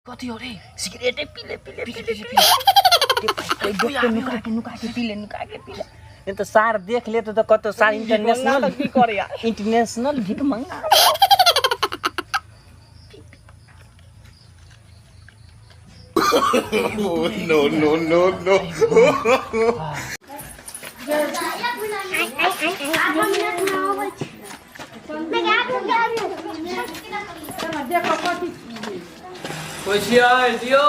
कथी हो रे? सिगरेट पी ले, पी ले, पी ले, पी पी ले। ले। नुका के, नुका के पी ले, नुका के पी ले। नहीं तो सार देख ले तो कतो सार इंटरनेशनल की करे यार। इंटरनेशनल भीख मंगा। No, no, no, no. कोइ छियै? दियौ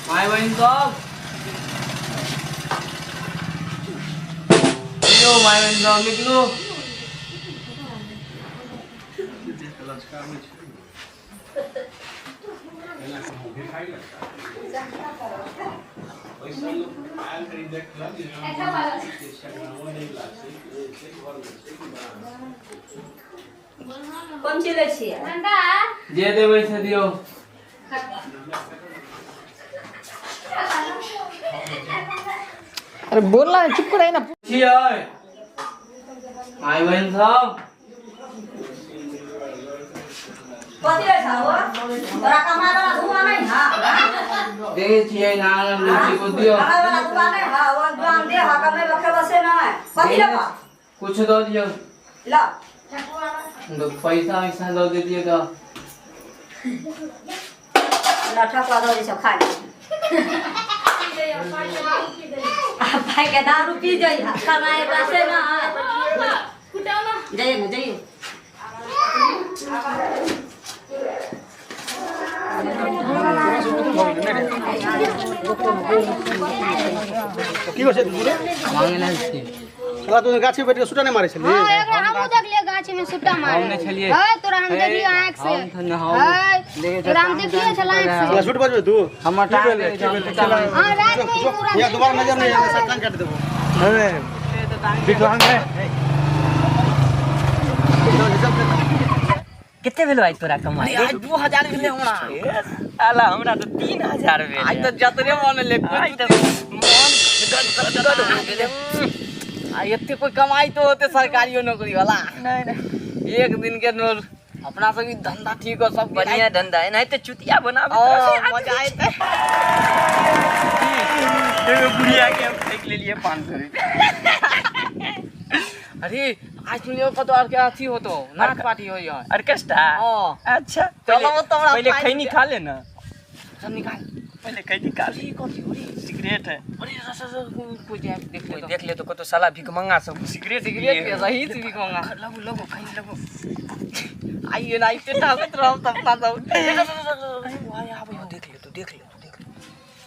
भाइ बहिन सब, दियौ भाइ बहिन सब, निकलू। कोन चीज लै छियै? जे देबै से दियौ। अरे बोलना, चुप करे ना। छियै भाइ बहिन सब? कथी लै छहो? तोरा कमाए वाला धुआं नहीं हा? देखै छियै नारंग लीची को दियौ। कमाए वाला धुआं नहीं हा? वो धुआं दे हा, कमेबो खेबो से नहीं। कथी लेबो? कुछ दऽ दियौ। ल। तो पैसा वैसा दऽ देतियै तऽ। ल, ठकुआ दऽ दै छौ, खा ले। आ भाई के दारू पी जाइ हा, कमाए बसे ना। जाइए ना, जाइए। की होइ छै दूरे? मांगे नहि छियै। साला तू गाछी बैठ के सुटा नहि मारै छली? हाँ, एकरा हमहूँ देखलियै गाछी में सुट्टा मारे। हम नहि छलियै। है तोरा हम देखलियै आँख से। हम तऽ नहि, हम है देखै तोरा हम देखलियै छल आँख से। साला झूठ बजबै तू? हमर की भेलै? टांग की भेलै? खेला। हाँ, रात में ही पूरा। या दोबारा नजर नहि आबै, सब टांग काटि देबो। विकलांग है। कते भेलो आइ तोरा कमाई? आइ 2000 भेलै हमरा। साला, हमरा तऽ 3000 भेल। आइ तऽ जतरे बनलै। आइ तऽ मन गद गद हो गेलै। आ एते कोई कमाई तो होते सरकारियो नौकरी वाला? नहीं नहीं। एक दिन के नोर अपना सब ई धंधा ठीक हो सब। बढ़िया धंधा है, नहीं तो चुतिया बनाबे। ओ मजा आयते। एगो बुढ़िया के हम फेंक लेलिए 500 रुपया। अरे आज सुनियो, कतो आर के अथी होतो, नाच पार्टी होई है। ऑर्केस्ट्रा? हाँ। अच्छा। चलो तो हमरा पहले पाइ खैनी खा लेना। चल निकाल। पहले खैनी खा ले। ई कथी हो रे? सिगरेट है। अरे रस रस, कोई जाए देख ले कोई तो। देख ले तो को तो साला भिखमंगा सब सिगरेट सिगरेट के सही से भी कहूंगा। लगो लगो, खैनी लगो। आइए ना, इते टाकत रहब त अपना सब। अरे आबै हो। देख ले तू, देख ले तू, देख ले।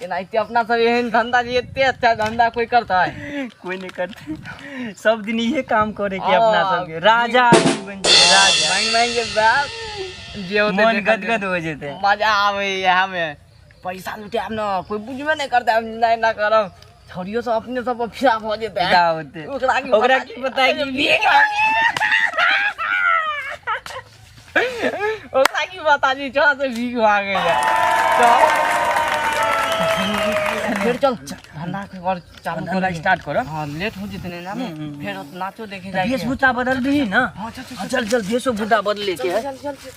एनाहिते अपना सब एहन धंधा जे एते अच्छा धंधा कोई करता है? कोई नहीं करते। सब दिन इहे काम करे के अपना हाँ। सब के राजा आदमी बन जाए, राजा। मांग मांग के बाप जे होते मन देखल। गदगद हो जेते। मजा आवे है हमें। पैसा लुटायब न, कोई बुझबे नहीं करता। हम नहीं ना करब, छोड़ियो सब अपने सब पर फिरा भऽ जेतै। फिदा होते। ओकरा की ओकरा पता की पता है कि भीख ओकरा की पता जी छौ से भीख मांगे है। तो फिर चल, धंधा के और चालू धंधा कर। स्टार्ट करो। हाँ, लेट हो जेतै ने ना, फिर नाचो देखे जाए। वेशभूषा बदल दी ना। हाँ, चल चल। हाँ, चल चल, वेशभूषा बदले के है। चल चल चल।